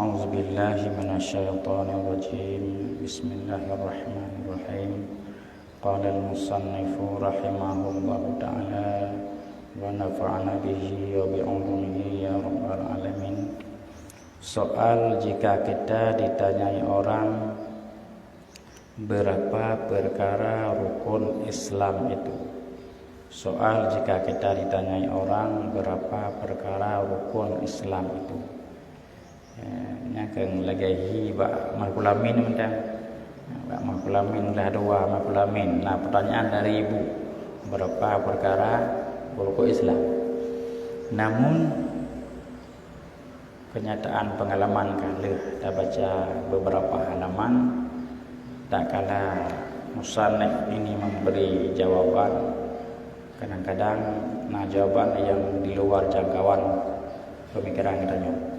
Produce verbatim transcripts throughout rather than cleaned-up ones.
أعوذ بالله من الشيطان الرجيم. بسم الله الرحمن الرحيم. قال المصنف رحمه الله تعالى: ونفعنا به وبعلومه يا رب العالمين. Soal jika kita ditanyai orang berapa perkara rukun Islam itu. Soal jika kita ditanyai orang berapa perkara rukun Islam itu. Eh, nyan keuh lagèe hi bak Mahfuz Amin mantong. Bak Mahfuz Amin lah dua Mahfuz Amin. Nah, pertanyaan dari ibu, berapa perkara rukun Islam? Namun, kenyataan pengalaman ka lheueh tabaca beberapa halaman, tak kala musannif ini memberi jawaban, kadang-kadang na jawaban yang di luar jangkauan pemikiran geutanyoe.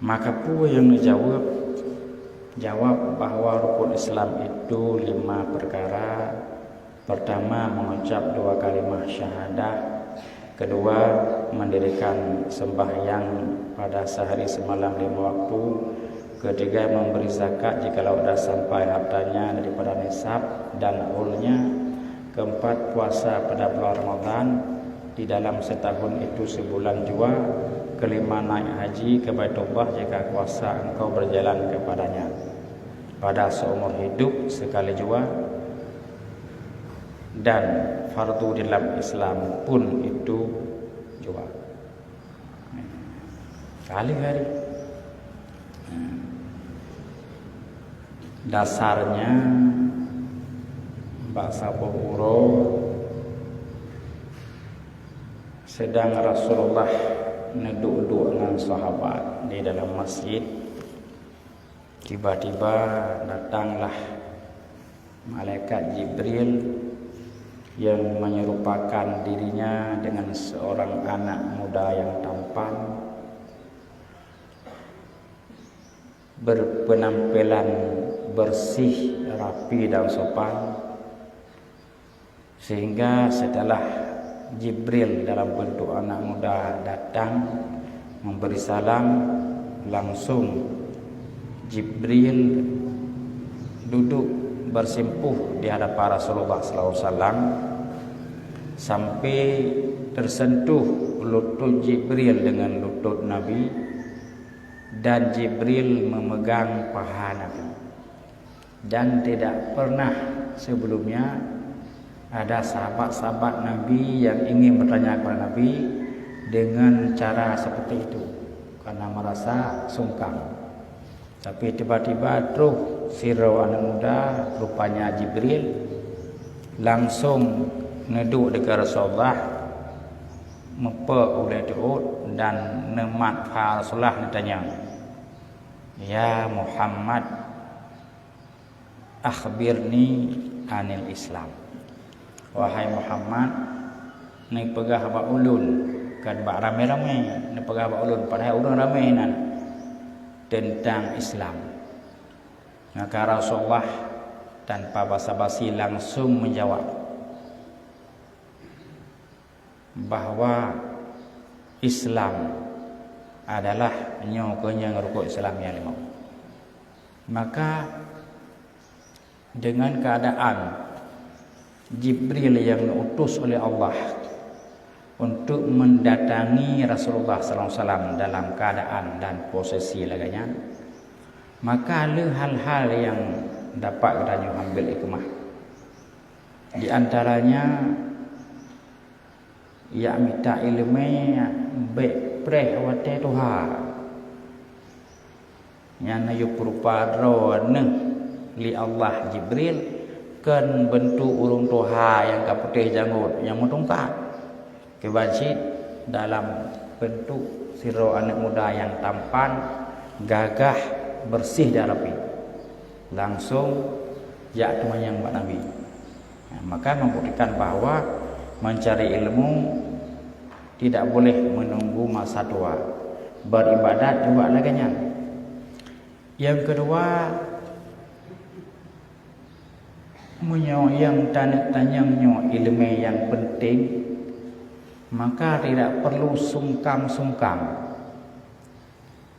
Maka peue nyang neujaweueb? Jawab bahwa rukun Islam itu lima perkara. Pertama, mengucap dua kalimah syahadah. Kedua, mendirikan sembahyang pada sehari semalam lima waktu. Ketiga, memberi zakat jikalau ada sampai hartanya daripada nisab dan haulnya. Keempat, puasa pada bulan Ramadan, di dalam setahun itu sebulan jua. Kelima, naik haji ke Baitullah jika kuasa engkau berjalan kepadanya pada seumur hidup sekali jua, dan fardu di dalam Islam pun itu jua. Kali hari. Dasarnya bak saboh uroe sedang Rasulullah neuduek-duek ngon sahabat di dalam masjid. Tiba-tiba datanglah malaikat Jibril yang menyerupakan dirinya dengan seorang anak muda yang tampan, berpenampilan bersih, rapi dan sopan. Sehingga setelah Jibril dalam bentuk anak muda datang memberi salam, langsung Jibril duduk bersimpuh di hadapan Rasulullah sallallahu alaihi wasallam, sampai tersentuh lutut Jibril dengan lutut Nabi, dan Jibril memegang paha Nabi. Dan tidak pernah sebelumnya ada sahabat-sahabat Nabi yang ingin bertanya kepada Nabi dengan cara seperti itu, karena merasa sungkan. Tapi tiba-tiba troh sidroe aneuk muda, rupanya Jibril, langsung neuduek dikeue Rasulullah, meupeu ulèe teuôt dan neumat paha Rasulullah, neutanyong, "Ya Muhammad, akhbirni anil Islam." "Wahai Muhammad, neupeugah bak ulôn," kan bak ramé-ramé, "neupeugah bak ulôn," padahai ureuëng ramé inan, "teuntang Islam." Maka Rasulullah tanpa basa-basi langsung menjawab bahwa Islam adalah nyoe keunong rukon Islam nyang limong. Maka dengan keadaan Jibril yang diutus oleh Allah untuk mendatangi Rasulullah sallallahu alaihi wasallam dalam keadaan dan posisi lagèe nyan, maka le hal-hal yang dapat geutanyoe ambil hikmah. Di antaranya, jak mita iéleumé bèk preh watèe tuha. Nyan na yue peurupa droeneuh lé Allah Jibril, kon beuntuk ureuëng tuha nyang ka putéh jangôt nyang meutungkat. Kiban cit dalam beuntuk sidroe aneuk muda nyang tampan, gagah, beureuséh dan rapi. Langsong jak teumanyong bak Nabi. Nah, maka membuktikan bahwa mencari ilmu tidak boleh menunggu masa tua. Beribadat juga lagèe nyan. Yang kedua, meunyoe nyang taneuk tanyong nyoe iéleumé nyang peunteng, maka tidak perlu sungkam-sungkam.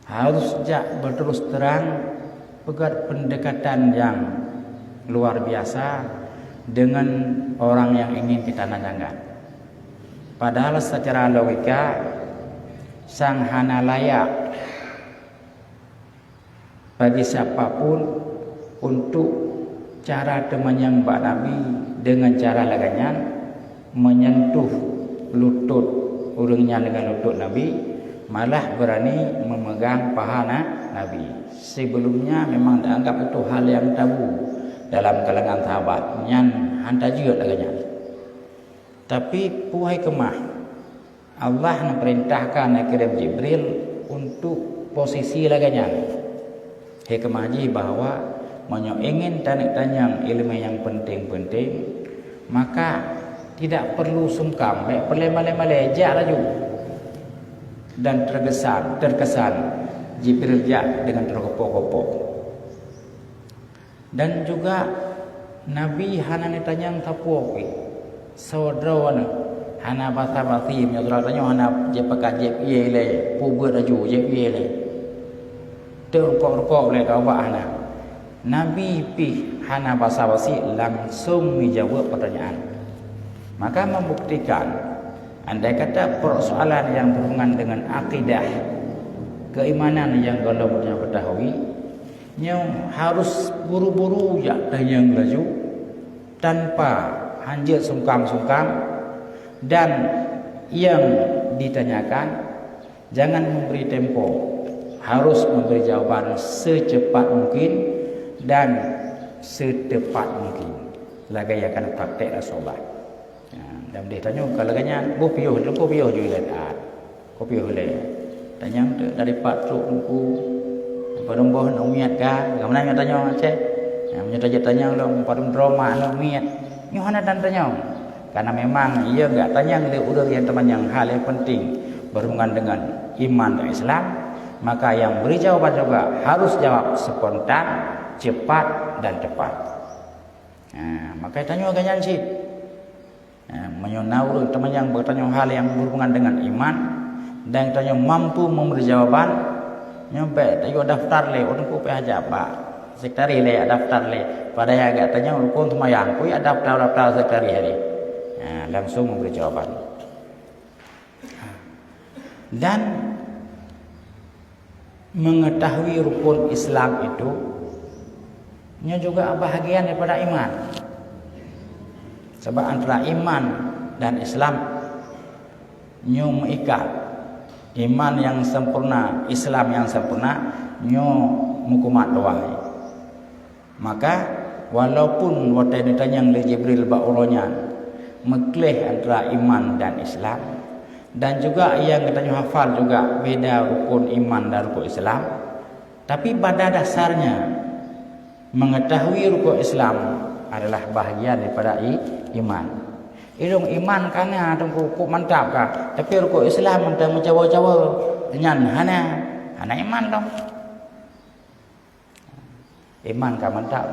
Harus jak berterus terang, peugét pendekatan yang luar biasa dengan orang yang ingin kita nanyangkan. Padahal secara logika, sang hana layak bagi siapa pun untuk cara teumanyong bak Nabi dengan cara lagée nyan, menyentuh lutôt ureuëng nyan dengan lutôt Nabi, malah berani memegang paha na-, Nabi. Sebelumnya memang dianggap itu hal yang tabu dalam kalangan sahabat, nyan hana jeuet lagée nyan. Tapi peue hikmah Allah neupeurintahkan neukirém Jibril untuk posisi lagée nyan. Hikmah jih bahwa meunyoe ingin taneuk tanyong iéleumé nyang penting-penting, maka tidak perlu sungkam, bék peureulée malée-malée, jak laju. Dan terkesan, terkesan Jibril jak dengan teugopoh-gopoh. Dan juga Nabi hana neutanyong sapeue pih. Soe droeneuh hana basa-basi, meunyoe droeneuh hana jipakat jieb ié lé, peubuet laju jieb ié lé. Teurukok-rukok lé keu awak hana. Nabi pih hana basa-basi, langsung geujaweueb peutanyaan. Maka membuktikan, andai kata persoalan yang berhubungan dengan akidah, keimanan yang gohlom tanyoe ketahui, nyoe harus buru-buru jak tanyong laju, tanpa hanjeuet sungkam-sungkam, dan yang ditanyakan jangan memberi tempo, harus memberi jawaban secepat mungkin dan setepat mungkin. Lagée nyang ka praktek Rasulullah. Ha, dan deh tanyoe ka lagée nyan, boh piôh, boh piôh ju ilée taat. Boh piôh ilée. Tanyong tu dari pat trok Teungku, padum boh aneuk miet ka, ka meunan nyoe tanyong Aceh. Ha, meunyoe tajak tanyong lom padum droe mak aneuk miet. Nyoe hana tan tanyong. Karena memang iya gak tanyong lé ureuëng nyang teumanyong hal yang penting berhubungan dengan iman dan Islam, maka yang beri jawaban juga harus jawab spontan, cepat dan tepat. Ha, maka tanyoe lagée nyan cit. Ha, meunyoe na ureuëng teumanyong beutanyong hal yang berhubungan dengan iman dan tanyoe mampu memberi jawaban, nyoe bék tanyoe daftar lé, ureuëng ku pih hajat bak sekretaris lé, daftar lé. Padahai agak tanyong rukun seumayang, ku ya daftar-daftar sekretaris lé. Ha, langsung memberi jawaban. Dan mengetahui rukun Islam itu, nyoe juga bahagian daripada iman. Sebab antara iman dan Islam nyoe meuikat. Iman yang sempurna, Islam yang sempurna, nyoe meukumat dua. Maka, walaupun watée neutanyong lé Jibril bak uroe nyan, meukleh antara iman dan Islam, dan juga nyang geutanyoe hafal juga beda rukun iman dan rukun Islam, tapi pada dasarnya, mengetahui rukun Islam adalah bahagian daripada i-, iman. Ilong iman ka na, Teungku, kok mantap ka, tapi rukun Islam mantong meucawa-cawa, nyan hana, hana iman dong. Iman ka mantap,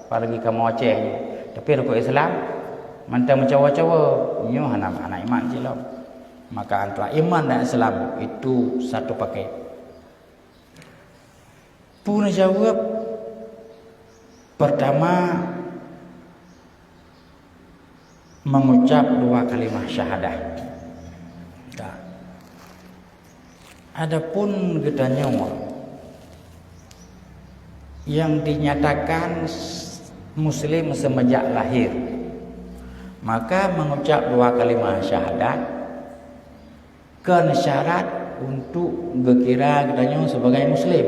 apalagi kamoe Aceh nyoe. Tapi rukon Islam mantong meucawa-cawa, nyoe hana, hana iman cit lom. Maka antara iman dan Islam itu satu paket. Peue neujaweueb? Pertama, mengucap dua kalimah syahadah. Ka. Adapun geutanyoe nyang dinyatakan muslim semenjak lahir, maka mengucap dua kalimah syahadat kon syarat untuk geukira geutanyoe sebagai muslim.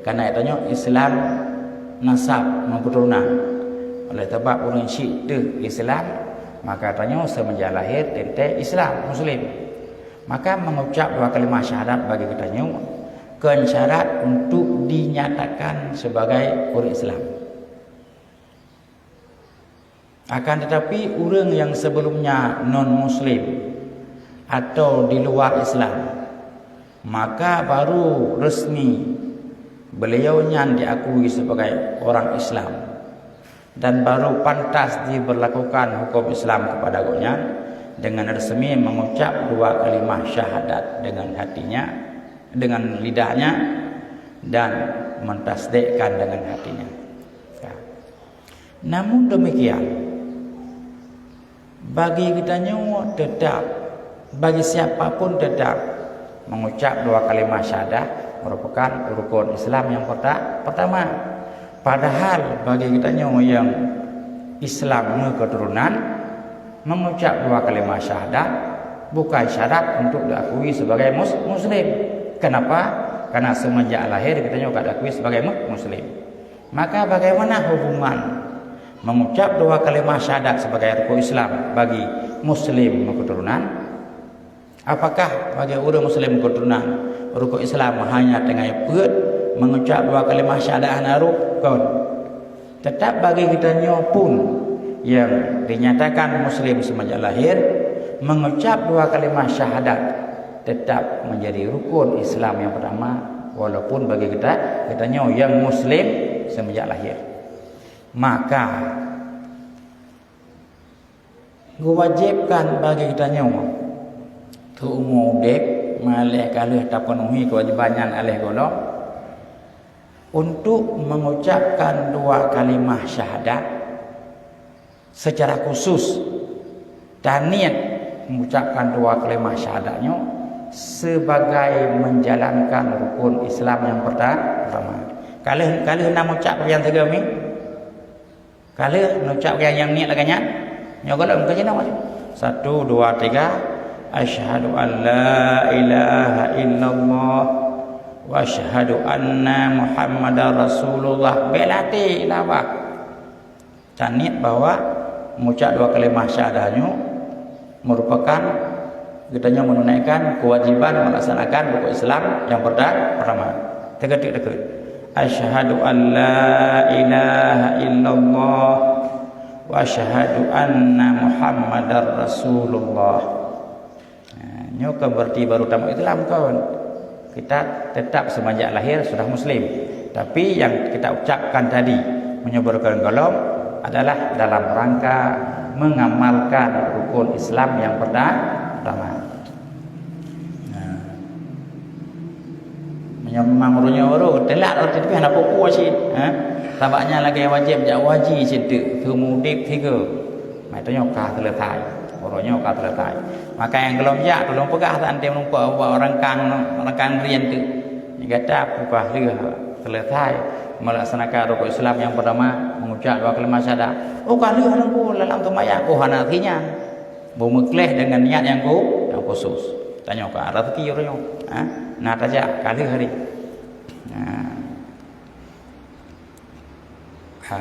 Karena geutanyoe Islam nasab ngon keuturonan. Oleh sabab ureuëng syik teuh Islam, maka tanyoe semenjak lahir teuntée Islam, muslim. Maka mengucap dua kalimah syahadat bagi geutanyoe kon syarat untuk dinyatakan sebagai ureuëng Islam. Akan tetapi, ureuëng yang sebelumnya non-muslim atau di luar Islam, maka baru resmi beliau nyan diakui sebagai orang Islam dan baru pantas diberlakukan hukum Islam kepada gobnyan dengan resmi mengucap dua kalimah syahadat dengan hatinya, dengan lidahnya dan mentasdikkan dengan hatinya. Ya. Namun demikian, bagi geutanyoe tetap, bagi siapa pun tetap, mengucap dua kalimah syahadah merupakan rukun Islam yang perta-, pertama. Padahal bagi geutanyoe nyang Islam meuketurunan, mengucap dua kalimah syahadat bukan syarat untuk diakui sebagai mus-, muslim. Kenapa? Karena semenjak lahir geutanyoe ka diakui sebagai mu-, muslim. Maka bagaimana hubungan mengucap dua kalimah syahadat sebagai rukun Islam bagi muslim meuketurunan? Apakah bagi ureuëng muslim meuketurunan rukun Islam hanya tinggai peuet, mengucap dua kalimah syahadat hana rukun? Tetap bagi geutanyoe pun yang dinyatakan muslim semenjak lahir, mengucap dua kalimah syahadat tetap menjadi rukun Islam yang pertama, walaupun bagi kita, geutanyoe yang muslim semenjak lahir. Maka geuwajibkan bagi geutanyoe, keu umu udeb, malée ka lheueh tapenuhi keuwajéban nyan aléh gohlom, untuk mengucapkan dua kalimah syahadat secara khusus, taniet mengucapkan dua kalimah syahadat nyoe sebagai menjalankan rukun Islam yang perta-, pertama. Ka lheueh, ka lheueh na ucap nyang sigoe mi? Ka lheueh neucap nyang, nyang niet lagée nyan? Nyoe gohlom keu jinoe. Satu, dua, tiga. Asyhadu an la ilaha illallah wa asyhadu anna Muhammadar Rasulullah. Bék latée labah. Taniet bahwa mengucap dua kalimah syahadah nyoe merupakan geutanyoe menunaikan kewajiban melaksanakan rukun Islam yang perta-, pertama. Teukeut-keut. Asyhadu an la ilaha illallah wa asyhadu anna Muhammadar Rasulullah. Nah, nyoe kan berarti baru tamat Islam kan. Kita tetap semenjak lahir sudah muslim. Tapi yang kita ucapkan tadi, menyuburkan golom, adalah dalam rangka mengamalkan rukun Islam yang perta-, pertama. Nah. Meunyoe memang uroe nyoe uroe, telat roti tapi hana peue-peue cit, ha? Sabab nyan lagée wajéb jak haji cit teuk, keu mudeb sigoe. Maka nyoe ka selesai. Uroe nyoe ka selesai. Maka nyang gohlom jak, tolong peugah saat nanti menumpok bak ureuëng kang, ureuëng kang rian teuk. Gata peugah lheueh selesai melaksanakan rukun Islam yang pertama, mengucap dua kalimah syahadat. Oh, ka lheueh teungku dalam seumayang, oh, hana sinan. Beumeukleh dengan niat nyang khu-, nyang khusus. Tanyoe ka rezeki uroe nyoe. Ha? Na tajak ka lheueh hari. Ha. Ha.